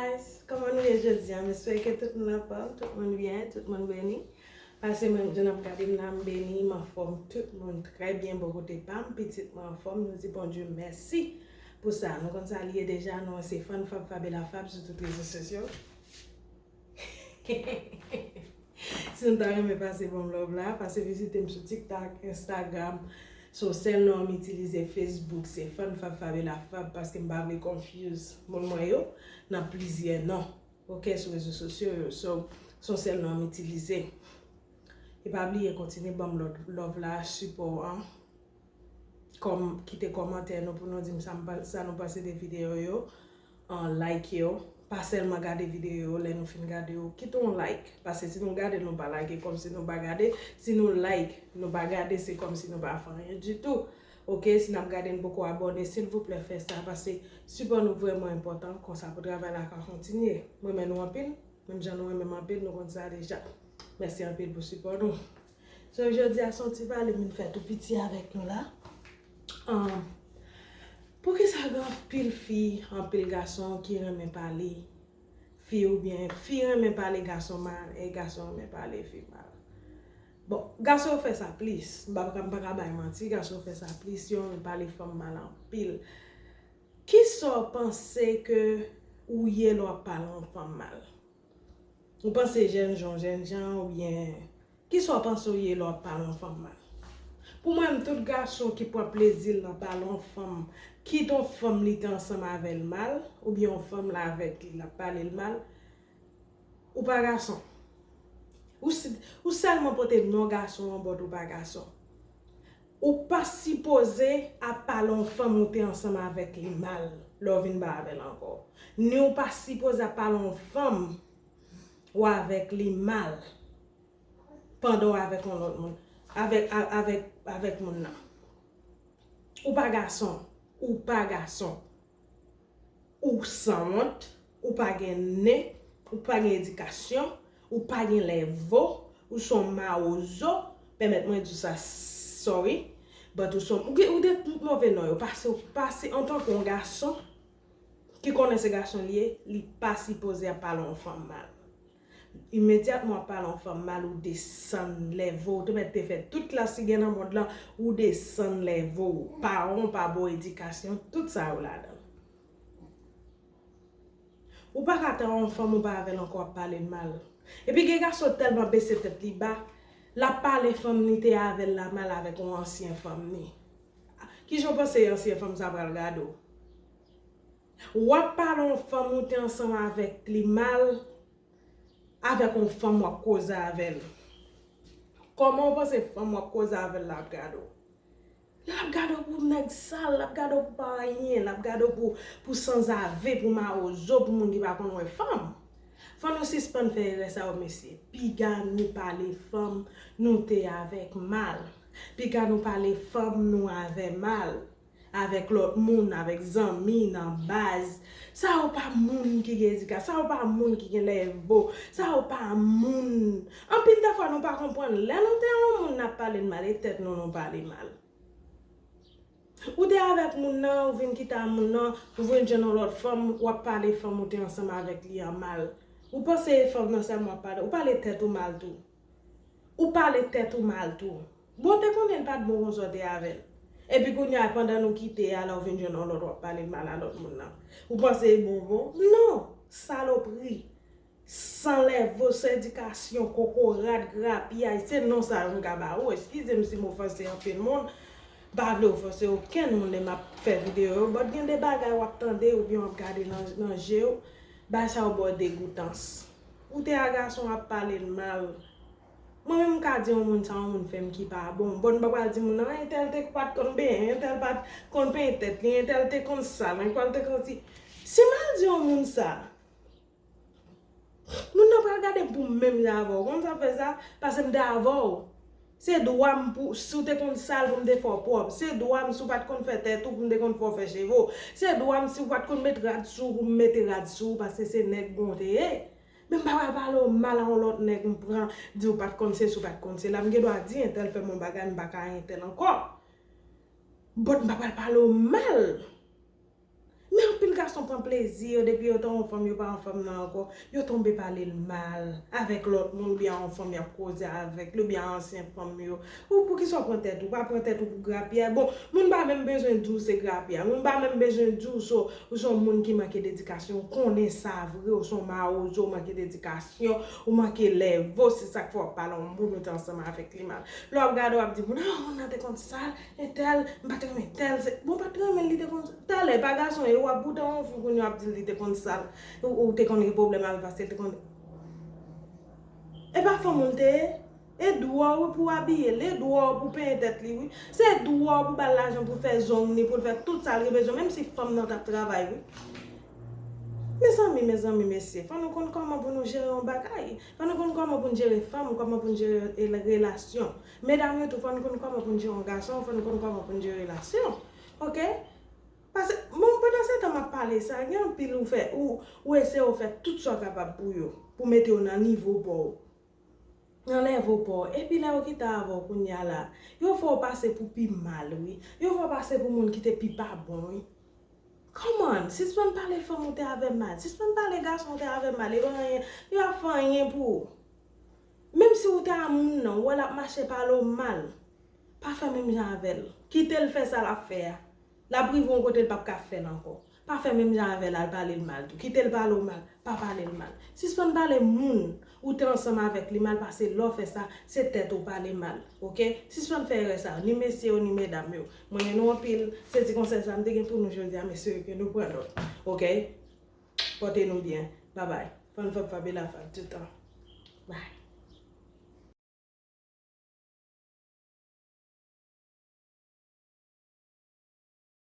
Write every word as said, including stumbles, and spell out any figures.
Guys, kòman nou ye jodi a? M espere ke tout moun anfòm, tout moun byen, tout moun beni. Paske mwen, jan n ap gade m la, m beni, m anfòm, tout moun trè byen bò kote pa m, pitit mwen anfòm, nou di Bondye mèsi pou sa. Nou konn sa li ye deja, non, se Fann Fab Fab e Lafab sou tout rezo sosyo. Si nou ta renmen pase ban m love la, pase vizite m sou TikTok, Instagram. So, sèl non m itilize Facebook, se Fann Fab Fab e Lafab, paske m pa vle confuse moun mwen yo nan plizyè non, oke, sou rezo sosyo yo. So, se yon sèl non m itilize. E pa bliye kontinye ban m love la, sipò an. Kòm, kite kòmantè nou pou nou di m sa, m pa- sa nou panse de videyo yo, an, like yo. Pa sèlman gade videyo yo, lè nou fin gade yo, kite yon like. Paske si nou gade l, nou pa like, kòmsi nou pa gade. Si nou like, nou pa gade, se kòmsi nou pa fè anyen ditou. Oke, si n ap gade, n poko abòne, silvouplè fè sa, paske sipò nou vrèman enpòtan, konsa pou travay la ka kontinye. M renmen nou anpil, menm jan nou renmen m anpil, nou konn sa deja. Mèsi anpil pou sipò nou. So, jodi a se yon ti pale m vin fè tou piti avèk nou la. Ahn, poukisa gen anpil fi, anpil gason ki renmen pale fi oubyen fi renmen pale gason mal e gason renmen pale fi mal? Bon, gason yo fè sa plis. M pa ka, m pa ka bay manti, gason yo fè sa plis, yo renmen pale fanm mal anpil. Kisa w panse ke ou ye lè w ap pale yon fanm mal? Ou panse jènjan, jènjan oubyen kisa w panse w ye lè w ap pale yon fanm mal? Pou mwen, m tout gason ki pran plezi l nan pale yon fanm, kit yon fanm li te ansanm avè l mal, oubyen yon fanm la avèk li, l ap pale l mal, ou pa gason. Ou, si- ou sèlman pote non gason an, but ou pa gason. Ou pa sipoze ap pale yon fanm ou te ansanm avèk li mal lè w vin ba avè l ankò. Ni ou pa sipoze ap pale yon fanm ou avèk li mal pandan w avèk yon lòt moun, avèk, a- avèk, avèk moun nan. Ou pa gason. Ou pa gason. Ou sanwont, ou pa gen nen, ou pa gen edikasyon, ou pa gen lèvo, ou se yon mawozo, pèmèt mwen di w sa, sorry, but ou se yon, ou gen, ou gen tout move non yo, paske, paske antanke yon gason ki konnen se gason li ye, li pa sipoze ap pale yon fanm mal. Imedyatman w ap pale yon fanm mal, ou desann lèvo, ou te mèt te fè tout klas ki gen nan mond lan, ou desann lèvo w. Paran w pa ba w edikasyon, tout sa yo ladan l. Ou pa ka tann yon fanm ou pa avè l ankò ap pale l mal. Epi gen gason tèlman bese tèt li ba, l ap pale fanm li te avè l la mal avèk yon ansyen fanm li. Kijan w panse ansyen fanm sa pral gade w? W ap pale yon fanm ou te ansanm avèk li mal, avèk yon fanm w ap koze avè l. Kòman w panse fanm w ap koze avè l la ap gade w? L ap gade w pou nèg sal, l ap gade w pou pa anyen, l ap gade w pou, pou sanzave, pou mawozo, pou moun ki pa konn wè fanm. Fò nou sispann fè erè sa yo, mesye. Piga nou pale fanm nou te avèk mal. Piga nou pale fanm nou avè mal. Avèk lòt moun, avèk zanmi, nan baz. Sa yo pa moun ki gen edikasyon, sa yo pa moun ki gen lèvo, sa yo pa moun. Anpil de fwa nou pa konprann. Lè nou te yon moun n ap pale l mal, e tèt nou nou pale mal. Ou te avèk moun nan, ou vin kite a moun nan, ou vin jwenn yon lòt fanm, w ap pale fanm ou te ansanm avèk li an mal. Ou panse e fanm nan sèlman w ap pale, ou pale tèt ou mal tou. Ou pale tèt ou mal tou. Bon, te konnen l pa t bon konsa w te avè l. Epi kounye a, pandan nou kite a, la w vin jwenn yon lòt, w ap pale mal a lòt moun nan. Ou panse e bon bon? Non! Salopri! San lèvo, san edikasyon, kokorat, grapyay, se non sa yo m ka ba ou. Eskize m si m ofanse anpil moun. M pa vle ofanse okenn moun lè m ap fè videyo yo, but gen de bagay w ap tande oubyen w ap gade nan, nan je yo, bagay sa yo ba w degoutans. Ou te a gason w ap pale l mal. Mwen menm m ka di yon moun sa yon moun fè m ki pa bon. But m pa pral di moun nan, entèl te pa t konn benyen, entèl pa t konn penyen tèt li, entèl te konn sal, entèl te konn si. Si m al di yon moun sa, moun nan pral gade m pou m menm jan avè w. Konn sa fè sa? Paske m te avè w. Se dwa m pou, si w te konn sal pou m te fè w pwòp. Se dwa m si w pa t konn fè tèt ou pou m te konn fè w fè cheve w. Se dwa m si w pa t konn met rad sou ou pou m mete rad sou ou paske se nèg mwen w te ye. Men m pa pral pale w mal a yon lòt nèg m pran, di w pa t konn sesi, w pa t konn sela. M gen dwa di entèl fè m yon bagay, m pa ka entèl ankò. But m pa pral pale w mal. Men Anpil gason pran plezi yo, depi yo ta yon fanm, yo pa yon fanm nan ankò, yo tonbe pale l mal avèk lòt moun, oubyen yon fanm y ap koze avèk li, oubyen ansyen fanm yo. Ou poukisa w pran tèt ou? Pa pran tèt ou pou grapyay. Bon, moun pa menm bezwen di w se grapyay. Moun pa menm bezwen di w se, ou se yon moun ki manke dedikasyon. Ou konnen sa vre, ou se yon mawozo, ou manke dedikasyon, ou manke lèvo. Se sa k fè w ap pale yon moun ou te ansanm avèk li mal. Lè w ap gade, w ap di, moun, ah, moun nan te konn sal, entèl, m pa t renmen tèl, se, bon, pa t renmen l, li te konn, talè, pa gason ye, w ap bouda yon fi kounye a ap di l li te konn sal, ou, ou te konn gen pwoblèm avè l paske l te konn. E pa fanm ou l te ye? E dwa w pou w abiye l, e dwa w pou w penyen tèt li, wi. Se dwa w pou w ba l lajan pou l fè zong li, pou l fè tout sa l gen bezwen, menm si fanm nan t ap travay, wi. Mezanmi, mezanmi, mesye, fò nou konn kòman pou nou jere yon bagay. Fò nou konn kòman pou n jere fanm, kòman pou n jere relasyon. Medam yo tou, fò n konn kòman pou n jere yon gason, fò n konn kòman pou n jere relasyon. Oke? Paske, bon, pandan se tan m ap pale sa, gen anpil ou fè, ou, ou eseye ou fè tout sa w kapab pou yo, pou mete yo nan nivo pa w, nan lèvo pa w. Epi lè yo kite avè w kounye a la, yo fè w pase pou pi mal, wi. Yo fè w pase pou moun ki te pi pa bon, wi. Come on, sispann pale fanm ou te avè mal, sispann pale gason ou te avè mal, yo anyen, yo ap fè anyen pou ou. Menm si ou te a moun nan, ou wè l ap mache pale w mal, pa fè menm jan avè l. Kite l fè sa l ap fè a. L ap rive yon kote l p ap ka fè l ankò. Pa fè menm jan avè l, al pale l mal tou. Kite l pale w mal, pa pale l mal. Sispann pale moun ou te ansanm avèk li mal, paske lè w fè sa, se tèt ou pale mal, oke? Sispann fè erè sa yo, ni mesye yo, ni medam yo. Mwen renmen nou anpil, se ti konsèy sa m te gen pou nou jodi a, m espere ke nou pran nòt, oke? Pòte nou byen. Babay. Fò n fè Fabiola fab toutan. Bay.